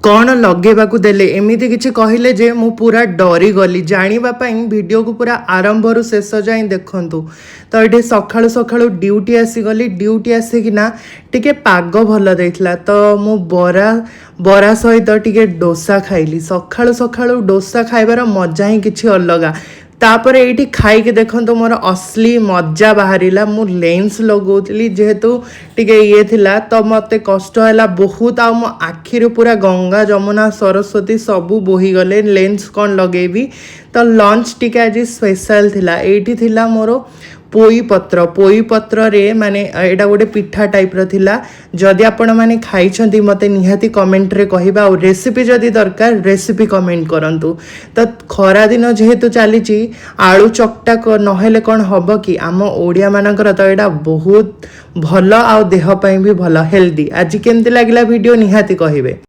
କ'ଣ ଲଗେଇବାକୁ ଦେଲେ, ଏମିତି କିଛି କହିଲେ ଯେ ମୁଁ ପୁରା ଡରିଗଲି। ଜାଣିବା ପାଇଁ ଭିଡ଼ିଓକୁ ପୁରା ଆରମ୍ଭରୁ ଶେଷ ଯାଏଁ ଦେଖନ୍ତୁ। ତ ଏଠି ସକାଳୁ ସକାଳୁ ଡ୍ୟୁଟି ଆସିଗଲି। ଡ୍ୟୁଟି ଆସିକିନା ଟିକେ ପାଗ ଭଲ ଦେଇଥିଲା, ତ ମୁଁ ବରା ବରା ସହିତ ଟିକେ ଡୋସା ଖାଇଲି। ସକାଳୁ ସକାଳୁ ଡୋସା ଖାଇବାର ମଜା ହିଁ କିଛି ଅଲଗା। ତାପରେ ଏଇଠି ଖାଇକି ଦେଖନ୍ତୁ, ମୋର ଅସଲି ମଜା ବାହାରିଲା। ମୁଁ ଲେନ୍ସ ଲଗାଉଥିଲି, ଯେହେତୁ ଟିକେ ଇଏ ଥିଲା, ତ ମୋତେ କଷ୍ଟ ହେଲା ବହୁତ ଆଉ ମୋ ଆଖିରୁ ପୁରା ଗଙ୍ଗା, ଯମୁନା, ସରସ୍ୱତୀ ସବୁ ବୋହିଗଲେ। ଲେନ୍ସ କ'ଣ ଲଗେଇବି? ତ ଲଞ୍ଚ ଟିକେ ଆଜି ସ୍ପେଶାଲ ଥିଲା। ଏଇଠି ଥିଲା ମୋର ପୋଇ ପତ୍ର। ପୋଇ ପତ୍ରରେ ମାନେ ଏଇଟା ଗୋଟେ ପିଠା ଟାଇପ୍ର ଥିଲା। ଯଦି ଆପଣମାନେ ଖାଇଛନ୍ତି, ମୋତେ ନିହାତି କମେଣ୍ଟରେ କହିବା ଆଉ ରେସିପି ଯଦି ଦରକାର, ରେସିପି କମେଣ୍ଟ କରନ୍ତୁ। ତ ଖରାଦିନ ଯେହେତୁ ଚାଲିଛି, ଆଳୁ ଚକଟା ନହେଲେ କ'ଣ ହବ କି? ଆମ ଓଡ଼ିଆମାନଙ୍କର ତ ଏଇଟା ବହୁତ ଭଲ ଆଉ ଦେହ ପାଇଁ ବି ଭଲ, ହେଲ୍ଦି। ଆଜି କେମିତି ଲାଗିଲା ଭିଡ଼ିଓ, ନିହାତି କହିବେ।